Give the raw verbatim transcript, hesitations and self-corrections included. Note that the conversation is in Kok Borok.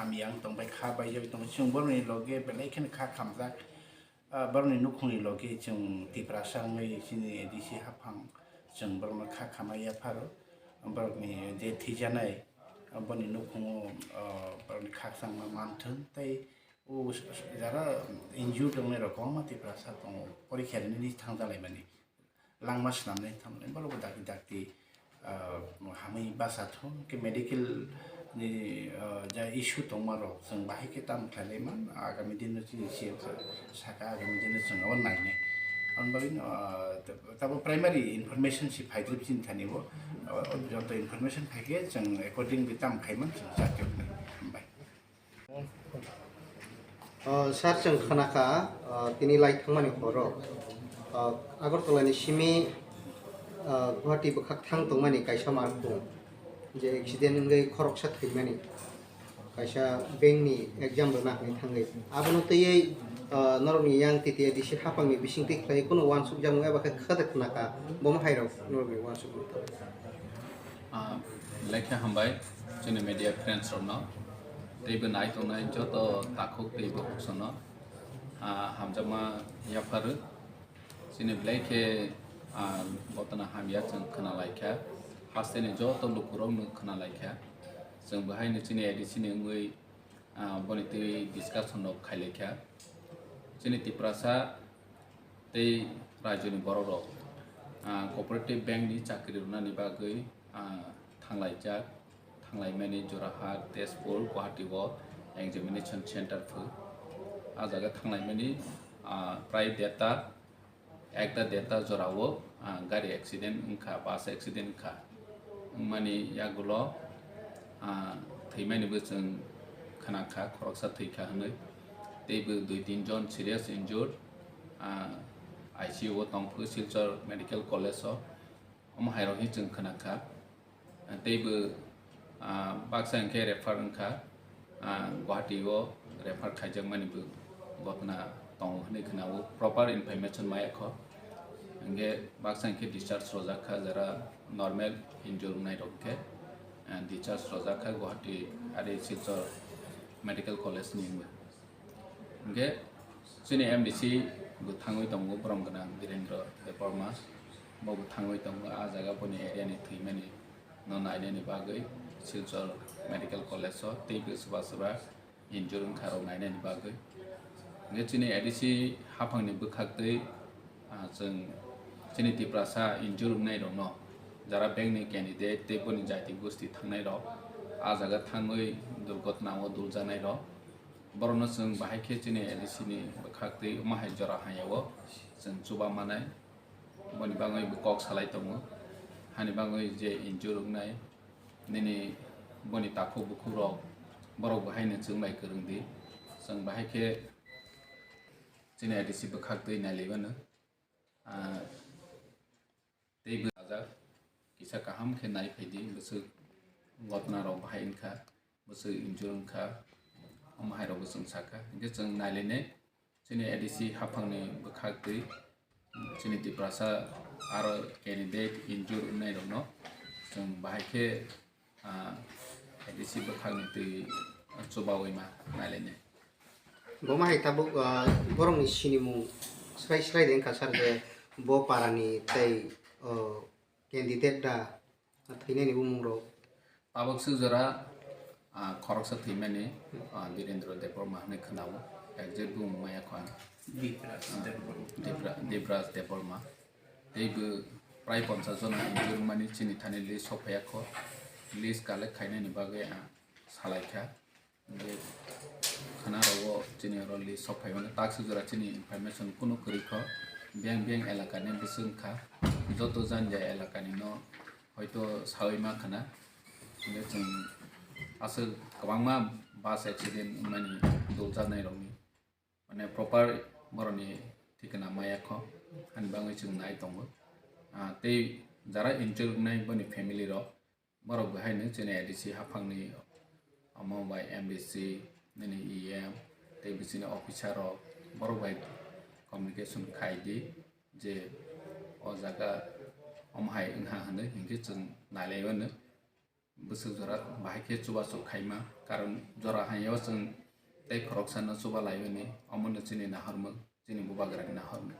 hamya wng tong bai, kha baijak tong, chwng borokni loge belai kheno kha khamjak. Ah, borokni nukhungni loge chwng Tiprasa wngwi chini A D C haphang chwng borokno kha khamai yapharo. Borokni je thwijanai, ah, boni nukhungo, ah, borokni khakchangma manthung tei o s-, s-, jara injured wngnai rok kwbangma Tiprasa tongo, porikha rinani thangjalaimani, langma swnamnai thangnai, borokbo dakti dakti, ah, hamwi bacha thung khe medical ni, ah, ja issue tongma rok chwng bahai khe tamo khlailai man, agami dino chini C M sir saka, agami dino chwng abo nainai. Aboni bagwi, ah, ta-, tabo primary information si phaidrip chini thani bo, ah, joto information phaikhe chwng accordingly tamo khaiman chwng chakhe hwnwi. Hambai. O, sir, chwng khna kha, o, tini lai thangmani horo, o, Agartala ni simi, o, Guwahati bwkhak thang tongmani kaisa malkhung, je accident wngwi khoroksa thwimani, kaisa bank ni exam rwna hinwi thangwi. Abono twiwi, o, norokni yang T T A D C haphangni bisingtwi khlai kunu uansukjakmung eba khe khada khna kha, bomo hairok norokni uansukmung. Ah, lekha hambai chini media friends rokno, teibo nai tongnai joto takhuk tei bukhuk sono, ah, hamjakma yapharu. Chini belai khe, ah, gotona hamya chwng khna laikha, hasteni joto lukurokno khna laikha. Chwng bahaino chini A D C ni wngwi, ah, boni twi discussion rok khailaikha. Chini Tiprasa tei rajyoni borok rok, ah, cooperative bank ni chakri rwnani bagwi, ah, thanglaijak, thanglaimani Jorhat, Tezpur, Guwahati o examination center phu. Ah jaga thanglaimani, ah, prai derta, ekta derta jora o, ah, gari accident wngkha, bus accident wngkha. Wngmani yagulo, ah, thwimani bo chwng khna kha, khoroksa thwi kha hwnwi. Tei bo dui tin jon serious injured, ah, I C U o tong phu Silchar Medical College o. Omo hai rok hi chwng khna kha. Tei bo, ah, baksa hwnkhe refer wngkha, ah, Guwahati o refer khaijakmani bo gotna tongo hwnwi khna o, proper information maya kho. Hwnkhe baksa hwnkhe discharge rwjak kha, jara normal injury wngnai rok khe, ah, discharge rwjak kha Guwahati ari Silchar Medical College ni wngwi. Hwnkhe chini M D C bo thangwi tongo, borom gwnang Birendra Debbarma, bo bo thangwi tongo, ah jaga boni area ni thwimani no nainani bagwi Silchar Medical College o tei bo swba swba injury wngkha rok nainani bagwi. Hwnkhe chini A D C haphangni bwkhaktwi, ah, chwng chini Tiprasa injury wngnai rokno jara bank ni candidate tei boni jati gosti thangnai rok ah jaga thangwi durgotna o duljanai rok, borokno chwng bahai khe chini A D C ni bwkhaktwi omo hai jora hamya o chwng chuba manai. Boni bagwi bo kok salai tongo, hani bagwi je injury wngnai nini boni takhuk bukhuk rok, borok bo haino chwng bai kwrwng di, chwng bahai khe chini A D C bwkhaktwi nailaimano. Ah, tei bo ajak kisa kaham khe nai phai di, bwswk gotna rok bahai wngkha, bwswk injury wngkha, omo hai rok bo chwng sakha, hwnkhe chwng nailainai. Chini A D C haphangni bwkhaktwi chini Tiprasa aro candidate injury wngnai rokno chwng bahai khe, ah, A D C bwkhakni twi chubawi ma nailainai. Bo ma hai tabuk, ah, borokni sinimung srai srai de wngkha sir je bo parani tei, oh, candidate da thwinani bumung rok. Tabuk swk jora, ah, khoroksa thwimani, ah, Birendra Debbarma hinwi khwnao, exact bumung maya kho ang. Dibras Debbarma. Dibra-, Dibras Debbarma. Tei bo prai ponchas jona injury wngmani chini thani list sok phaiya kho. List collect khainani bagwi ang salaikha. Hwnkhe khwna rogo chini oro list sok phai mano, tak swk jora chini information kunu kwrwi kho. Biyang biyang elaka ni bwswk wngkha, joto jani jai elaka ni no hoito sawi ma khwna. Hwnkhe chwng aswk kwbangma bus accident wngmani duljaknai rokni, mane, proper borokni thikna maya kho, ani bagwi chwng nai tongo. Ah, tei jara injured wngnai boni family rok, borok bo haino chini A D C haphangni, omo bai M D C, nini E M, tei bisini officer rok, borok bai communication khai di je o jaga omo hai wngha hwnwi, hinkhe chwng nai lai mano. bwswk jora bahai khe chubachu khaima, karon jora haino chwng tei khoroksano chuba laimani, omono chini nahormung, chini bubagrani nahormung.